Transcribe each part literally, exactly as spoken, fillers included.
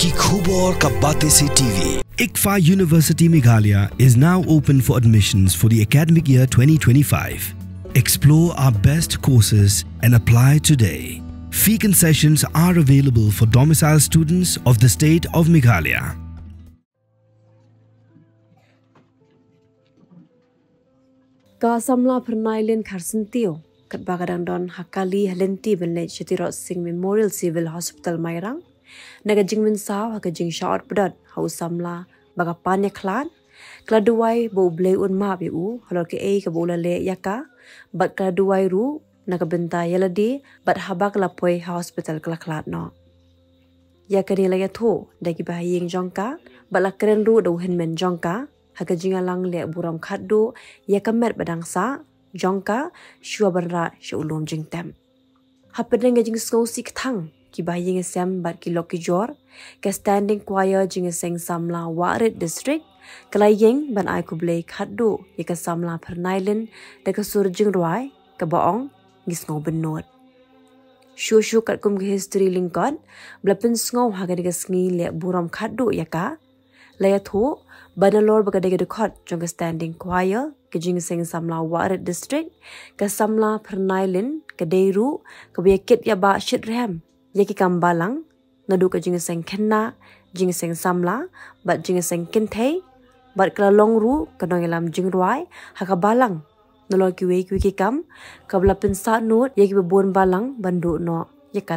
Ki khubor ka Batesi T V. ICFAI University Meghalaya is now open for admissions for the academic year twenty twenty-five. Explore our best courses and apply today. Fee concessions are available for domicile students of the state of Meghalaya. Ka samla Pyrnailin Kharsyntiew, katba ka dang don ha kali ha lynti ban leit sha Tirot Sing Memorial Civil Hospital Mairang, na ka jingmynsaw ha ka jingshah ot pdot ha u samla ba ka pan ïa khlad, ka la duwai ba U Blei un map ïa u halor kaei kaba u la leh ïa ka, bad ka la duwai ruh na ka bynta ïa lade, bad haba ka la poi ha hospital ka la khlad noh. Ïa kane la ïathuh da kiba ha ïing jong ka, bad la kren ruh da u hynmen jong ka ha ka jingïalang leh burom khatduh ïa ka met ba dang sah jong ka shuwa ban rah sha u lum jingtep. Hapdeng ka jingsngewsih kthang, kiba ha ïing ha sem bad ki lok ki jor, ka Standing Choir Jingïaseng Samla Wahrit District ka la ïeng ban ai khublei khatduh ïa ka samla Pyrnailin da ka sur jingrwai kaba ong, Ngi sngew bynnud. Shuh shuh katkum ka history lyngkot ba la pynsngew ha kane ka sngi leh burom khatduh ïa ka, la ïathuh ba nalor ba ka dei ka dkhot jong ka Standing Choir ka Jingïaseng Samla Wahrit District, ka samla Pyrnailin ka dei ruh kaba ïakit ïabah shitrhem ïa ki kam balang, naduh ka jingïaseng khynnah, jingïaseng samla bad jingïaseng kynthei, bad ka la long ruh ka nongïalam jingrwai ha ka balang nalor kiwei kiwei ki kam, kaba la pynsah nud ïa kiba bun balang ban duh noh ïa ka.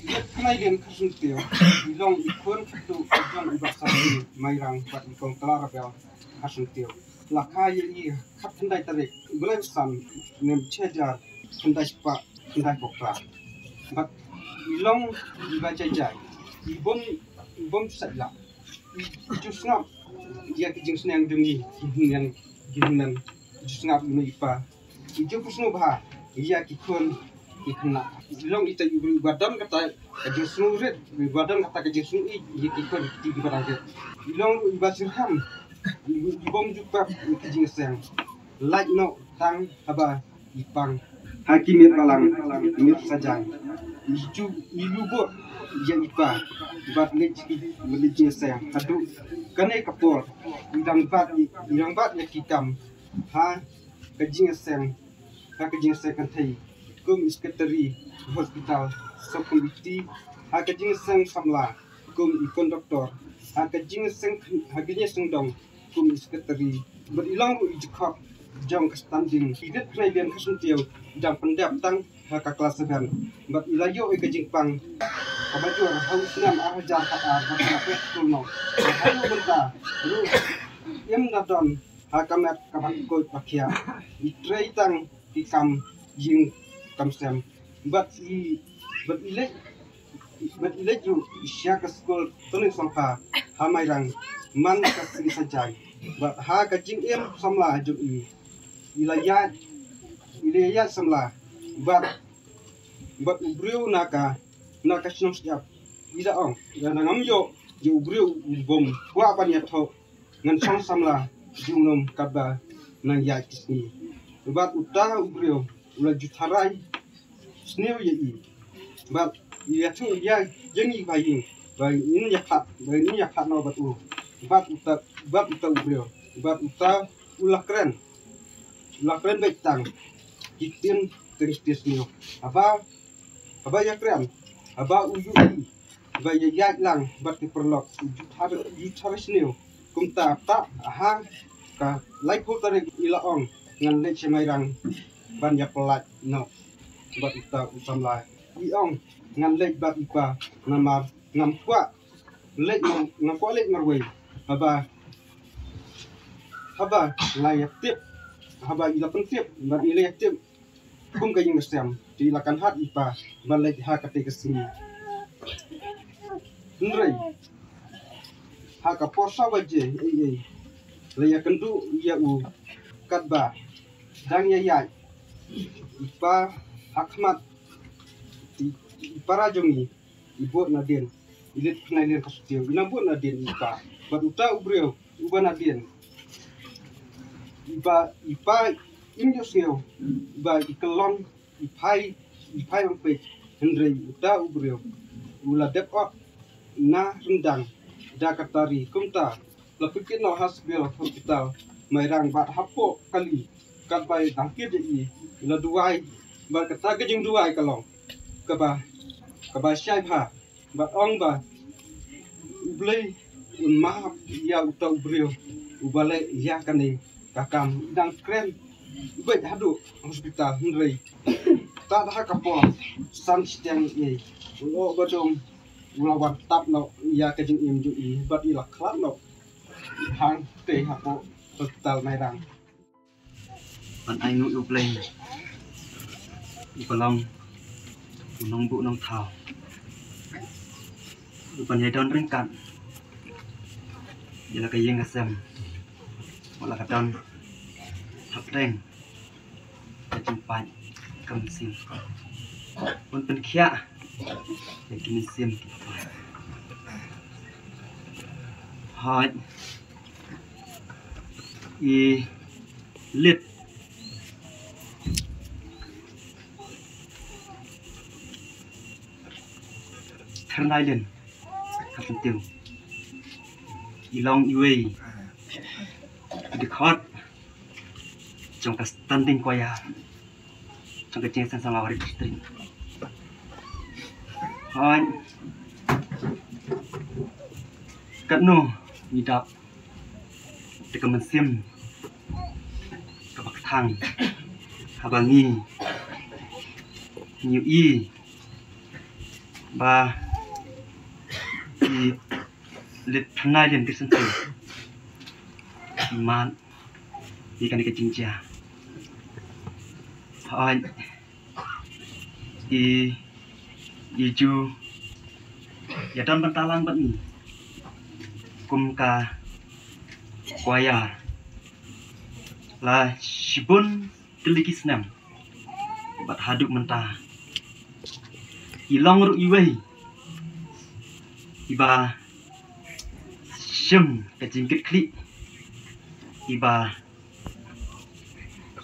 Khnai Lian Kharsyntiew i long i khun khatduh jong i Bah Sandi Mairang bad i Kong Kala Rabel Kharsyntiew. La kha ïa i khatkhyndai tarik u bnai ba san, snem shi hajar khyndai spah khyndai phew phra. Bad i long iba jai jai, i bym, i bym sait lah, i ju sngap ïa ki jingsneng jong ngi ki hynmen, ki hynmen, i ju sngap ïa i pa, i ju pynsngewbha ïa ki khun ki khynnah. I long i tei i briew ba don kata ka jingsngewrit, ba don kata ka jingsngewrit ïa ki khun ki kti kiba dang rit. I long iba shitrhem, i, i bym ju pep ïa ki jingïaseng, lait noh tang haba i pang ha ki miet balang, miet sajan. I ju, i ju bud ïa i pa bad leit, leit jingïaseng. Haduh kane ka por i dang bat, i dang bat ïa ki kam ha ka jingïaseng, ha ka jingïaseng kynthei kum i secretary hospital sub committee, ha ka jingïaseng samla kum i conductor, ha ka jingïaseng, ha ka jingïaseng dong kum i secretary. Bad i long ruh i dkhot jong ka Standing. I rit Khnai Lian Kharsyntiew i dang pyndep tang ha ka klas seven. Bad i la ïoh ïa ka jingpang kaba jur ha u snem ar hajar khatar bad ka la poi skul noh. Bad haduh mynta ruh im da don ha ka met kaba khuid ba khiah. I trei tang ki kam ïing kam sem. Bad i, bad i leit, bad i leit ruh sha ka skul Tony Sangha ha Mairang man ka sngi Saitjaiñ. Bad ha ka jingim samla jong i, i la ïaid, i la ïaid samla bad, bad u briew na ka, na ka shnong Shyiap. I la ong, lada ngam ïoh ïa u briew u bym kwah ban ïathuh, ngan shong samla junom katba nang ïaid ki sngi. Bad uta u briew u la ju tharai sniew ïa i. Bad i ïathuh ïa, ïa ngi ba ïing ba ngin ïa phat, ba ngin ïa phat noh bad u. Bad uta, bad uta u briew, bad uta u la kren, u la kren beit tang ki ktien, ktien sniew. Haba, haba ïa kren, haba u ïohi ba ïa ïaid lang bad ki paralok, u ju tharai, u ju tharai sniew. Kumta ta ha ka laiphew tarik i la ong, ngan leit sha Mairang ban ïa pyllait noh bad uta u samla. I ong, ngan leit bad i pa namar ngam kwah leit mar-, ngam kwah leit marwei. Haba, haba la ïa tip, haba i la pyntip bad i la ïa tip kum ka ïing ka sem, te i la kynhad i pa ban leit ha katei ka sngi. Hynrei ha ka por saw baje eiei la ïakynduh ïa u katba dang ïa ïaid i pa ha khmat i, i para jong i, i bud nadien, i rit Khnai Lian Kharsyntiew, i nang bud nadien i pa. Bad uta u briew uba nadien, i pa, i pa im ju sngew ba i kyllon, i phai i phai ban peit, hynrei uta u briew u la dep ot na ryndang da ka tari. Kumta la pynkit noh ha civil hospital Mairang bad hapoh kali katba i dang kit ïa i, la duwai bad kata ka jingduwai ka long kaba, kaba shai bha bad ong ba U Blei un map ïa uta u briew uba leh ïa kane ka kam. I dang kren beit haduh hospital hynrei tad ha ka por san shiteng ïa u lyoh ba dum u la wan tap noh ïa ka jingim jong i bad i la khlad noh hangtei hapoh hospital Mairang. Ban ai nguh ïa U Blei uba long u nongbuh nongthaw, uban ïa don ryngkat ïa la ka ïing ka sem, wat la ka don hapdeng ka jingpait ka mynsiem. Un pynkhiah ïa ki mynsiem ki pait. Hooid, i lit Tyrnai Lin ka Syntiew i long iwei i dkhot jong ka standing choir jong ka Jingïaseng Samla Wahriat District. Hooid, katno ngi dap da ka mynsiem kaba kthang haba ngi, ngi ïohi ba i lit Tyrnai Lin ka Syntiew i mad ïa kane ka jingjia. Hooid, i, i ju ïa don bynta lang bad ngi kum ka choir la shibun tylli ki snem bad haduh mynta i long ruh iwei iba shim ka jingkitkhlieh, iba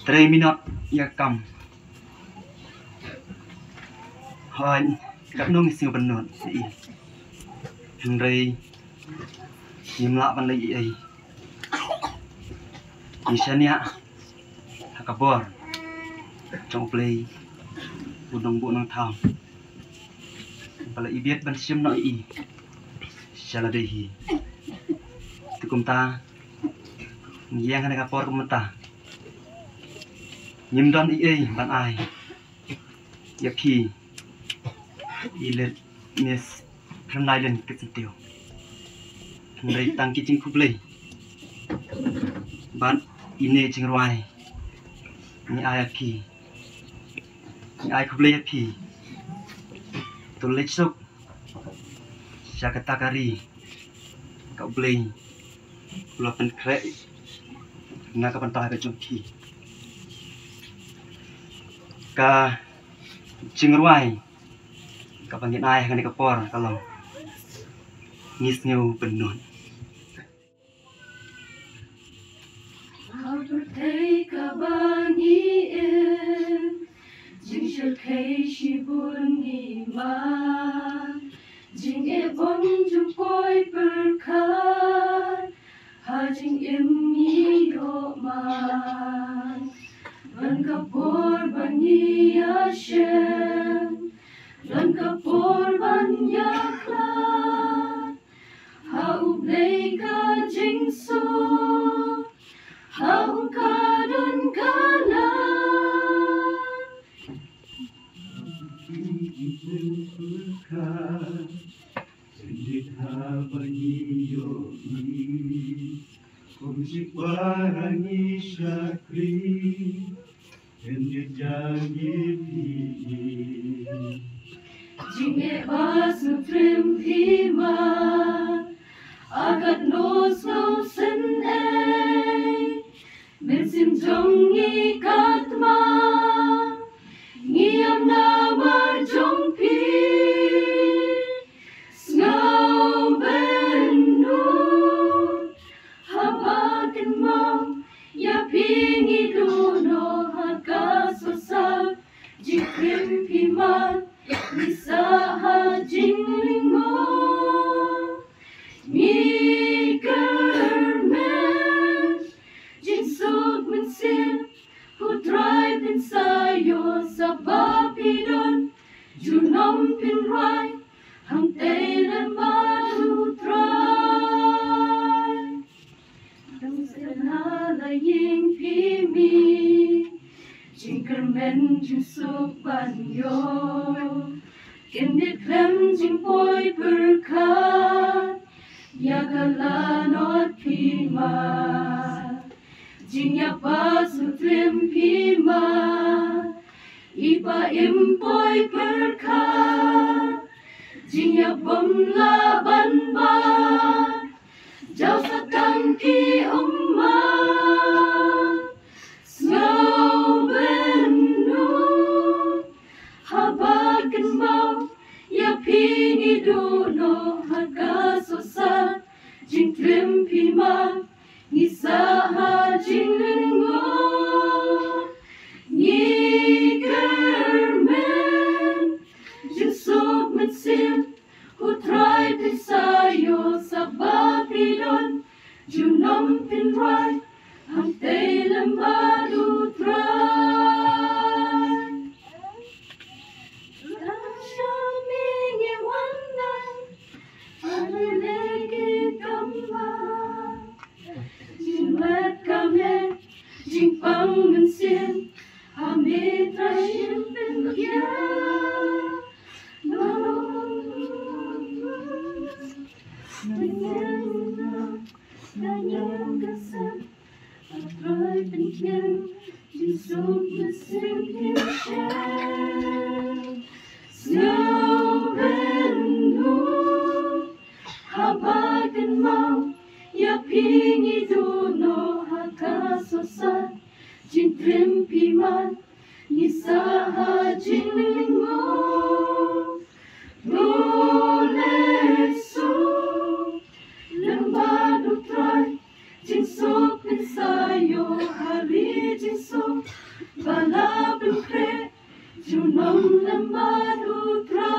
trei minot ïa ka kam. Hooid, katno ngi sngew bynnud ïa i, hynrei ngim lah ban leh ei ei. Ngi shaniah ha ka bor jong U Blei u nongbuh nongthaw ba la ibit ban shim noh ïa i sha lade hi. Te kumta ngi ïeng ha kane ka por kumta, ngim don ei ei ban ai ïa phi i lit Miss Tyrnai Lin ka Syntiew, hynrei tang ki jingkhublei bad ine i jingrwai ngi ai ïa phi, ngi ai khublei ïa phi. To leit suk sha kata ka ri kaba U Blei u la pynkhreh na ka bynta ka jong phi. Ka jingrwai kaba ngin ai ha kane ka por ka long Ngi Sngew Bynnud. Ha pyrthei kaba ngi im, jingshyrkhei shibun ngi mad, jingeh bun jingpoi pyrkhat ha jingim ngi ïoh man. Don ka por ba ngi ïashem, don ka por ban ïakhlad ha U Blei ka jingsuk, ha u ka don ka la. Jingeh ba sngewtriem phi ma, a katno sngewsynei. Mynsiem jong ngi katba ngi ïam namar jong phi. Sngewbynnud haba kynmaw ïa phi ngi duh noh ha ka sosal jingkyrkhu. Phi ma ngi sah ha jinglyngngoh, ngi kyrmen jingsuk mynsiem. Ko Trai, phin sa ïoh sa ba phi don, junom phin rwai hangtei lem bad U Trai. Dang sngewthuh la ïing phi mih, jingkyrmen jingsuk ban ïoh. Kyndit khlem jingpoi pyrkhat ïa ka lanot phi ma. Jingïapas u trim phi ma. I ba im poi pyrkhat, jingïabam la ban ba. Jaw sa tang ki ummat, sngewbha haba kynmaw ïa phi ngi duh noh ha ka sohsat. Jingtrim phi ma ngi sah ha jinglyngngoh, ngi kyrmen jingsuk mynsiem. Ko Trai, phin sa ïoh sa ba phi don, junom phin rwai hangtei lem bad U Trai. Sha me ngi wan nang, ha me ki kam ba. Jingwet ka me, jingpang mynsiem, ha me Trai shim pynbiang. Haba kynmaw ïa phi ngi duh noh ha ka sohsat. Jingtrim phi ma ngi sah ha jinglyngngoh. Dole suk lem bad U Trai, jingsuk phin sa ïoh ha ri jingsuk ba la pynkhreh, junom lem bad U Trai.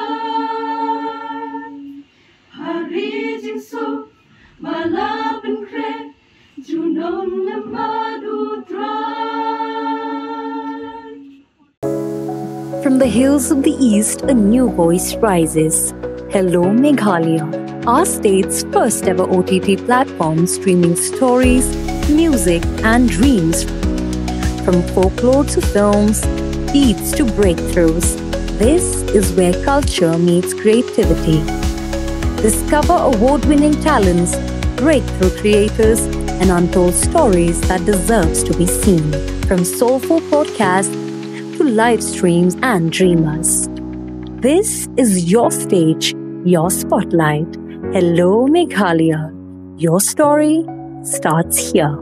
Ha ri jingsuk ba la pynkhreh, junom lem bad U Trai. From the hills of the East, a new voice rises. Hello, Meghalaya. Our state's first ever O T T platform streaming stories, music, and dreams. From folklore to films, beats to breakthroughs, this is where culture meets creativity. Discover award winning talents, breakthrough creators, and untold stories that deserves to be seen. From soulful podcasts to live streams and dreamers. This is your stage, your spotlight. Hello, Meghalaya. Your story starts here.